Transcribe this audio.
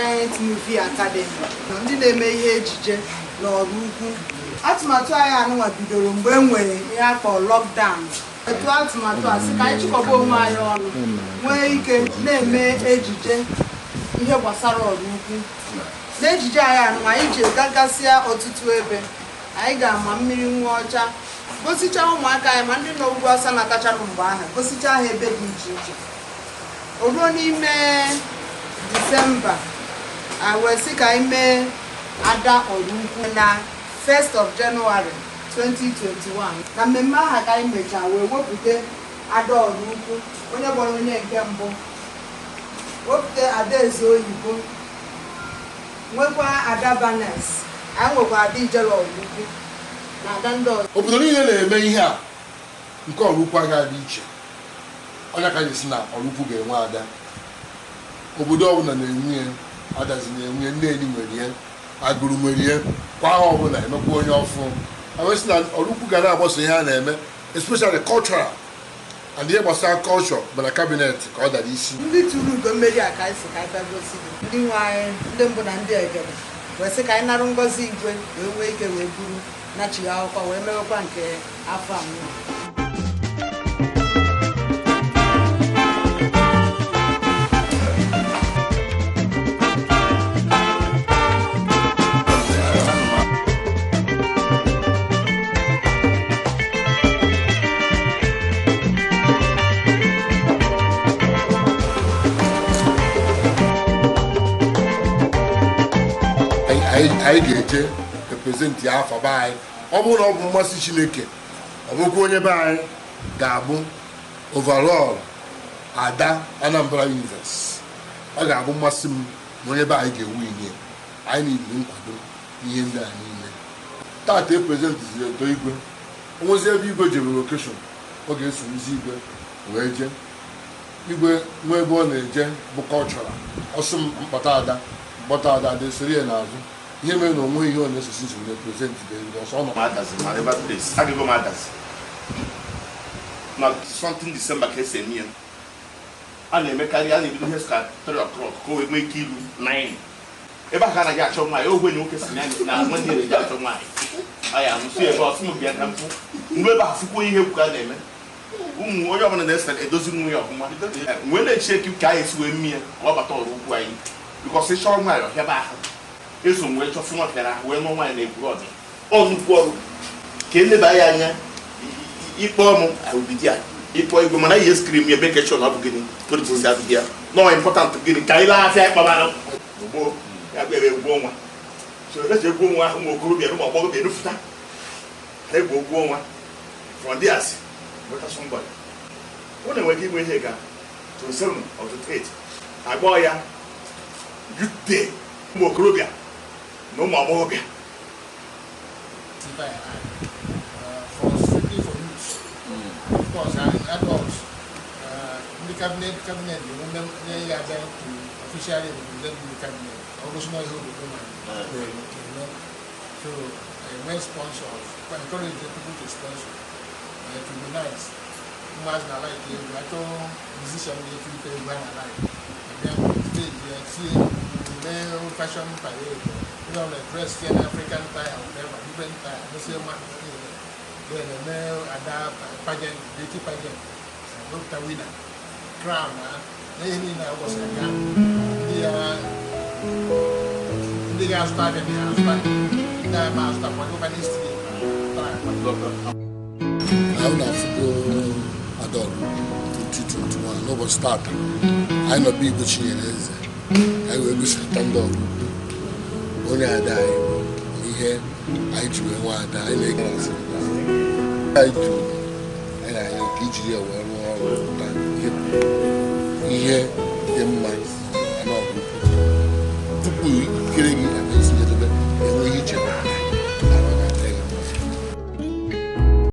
Giant Movie Academy, ndị na-eme ihe ejije n'Oraukwu. Atụmatụ anyị anụnwa bidoro mgbe e nwere ihe a kpọrọ lockdown. Etu atụmatụ a sị ka anyị chịkọba onwe anyị ọnụ, nwee ike na-eme ejije ihe gbasara Oraukwu. N'ejije anyị anụnwa, anyị ji gagasịa ọtụtụ ebe. Anyị ga-ama mmiri nwa ọcha, gosicha ụmụaka anyị ma ndị nọ ugwu awụsa natachara mgbe ahụ, gosicha ha ebe dị iche iche. O ruo n'ime Disemba, anyị wee sị ka anyị mee Ada Oraukwu na 1st of January 2021. Na mmemme ahụ ka anyị mechaa wee wepụta Ada Oraukwu, onye gbara onye nke mbụ, wepụta Adaeze Oyibo, nwekwa Ada Banes, anyị nwekwa Ada Ijele Oraukwu na ada ndị ọzọ. Obodo niile na-eme ihe a, nke Oraukwu agaghị adị iche. Onye ka anyị si na Oraukwu ga-enwe ada. Obodo ọbụla na-enwe ya, Adazi na-enwe ya, Nnewi nwere ya, Agụrụ nwere ya, kwa aha ọbụla emekwa onye ọfụ. A sị na Oraukwu ga na-agbaso ihe a na-eme, especially cultural and ihe gbasara culture bụ na cabinet ka ọ dara isi. Ndị tụrụ ugo mmeri a ka anyị si ka anyị bịa gosi gị, ndị nwe anyị, ndị mbụ na ndị egede, wee sị ka anyị narụ ngọzi igwe, wee nwee ike wee buru nachighi akwụkwọ wee mewekwa nke afọ a nwa. Anyị ga-eje represent ya afa be anyị. Ọ bụrụ na ọ bụ mmasị Chineke, ọ bụrụkwa onye be anyị ga-abụ overall Ada Anambra Universe, ọ ga-abụ mmasị m na onye be anyị ga-ewu ihe. Anyị niile nkwado ihe ndị a niile. Tata e presentiziri eto igwe, onwezi ebe igwe jere location, ọ ga-esorozi igwe wee jee. Igwe nwa ebe ọ na-eje bụ cultural, ọsọ m mkpọta ada, mkpọta ada, ada esoro ya n'azụ. Ihe mere na onwe ihe ọ na-esosi nso na present dị ọsọ ọ nọ. Adazi ma River Place, agịgo m Adazi na something December ka esi eme ya. A na-emekarị, a na-ebido ihe ka 3 o'clock ka o wee nwee ike iru 9. Ebe a ka anaghị achọ nwaanyị. Ogwenye nwoke si na na nwanne ya na-eji achọ nwaanyị anyị anụsị ebe ọsị m bịa ka m fụ mgbe ebe ahụ fụkwuo ihe egwu ka a na-eme. Ụmụ onye ọbụla na-ese edozi nwa ya ọfụma, wee na-eche eke ka anyị esi wee mmie ka ọ bata Oraukwu anyị, because ịchọrọ nwaanyị ọhịaba ahụ eso m wee chọsị nwa fịara ahụ wee nụọ nwaanyị na-ekwuru ọdị ọ nnukwu ọrụ ka eleba ya anya. Ikpe ọmụ ahụbidi a ịkpọ igwe, mana ihe screen ya ebe sure na ọ bụ gịnị politics adịghị ya nọọ important. Gịnị ka anyị laa afịa ịkpọbara ugbo ya bụ ebe egwu ọnwa so eji egwu ọnwa ahụ, ụmụ okorobịa na ụmụ agbọghọbịa erufụta ha egwu egwu ọnwa. From there nweta somebody ọ na-enwe ike inwe ihe ga 27 or 28, agbọọ ya youth day, ụmụ okorobịa na ụmụ agbọghọbịa. For strictly for youths. Of course, and adults, the cabinet, the women, they are there to officially represent the cabinet. Almost not who the woman, you know. So, when sponsors, encourage the people to sponsor. It will be nice. Ụmụazị na like egwu, achọ musician na-efe ife egwu ha na like. And then stage, see, mee fashion parade, dress in African style, whatever, different style, no say man, then eme ada pageant, beauty pageant, wepụta winner, crown ha, na ihe niile a ụbọchị aga, ndị ya ndị ga-azụta abịa na azụta, ndị ama azụta kwadokwa next year. Anyị na-afụgo Ada Oraukwu 2021 n'ụbọchị tata. Anyị nọ be Igwe Chinyere Eze, anyị wee gosipụta ndị Oraukwu onye ada anyị bụ na ihe anyị ji wee nwe ada. Anyị na-ege asị anyị duru anyị na-anya ka ijiri ya wee rụọ ọrụ, pụta ihe dị mma.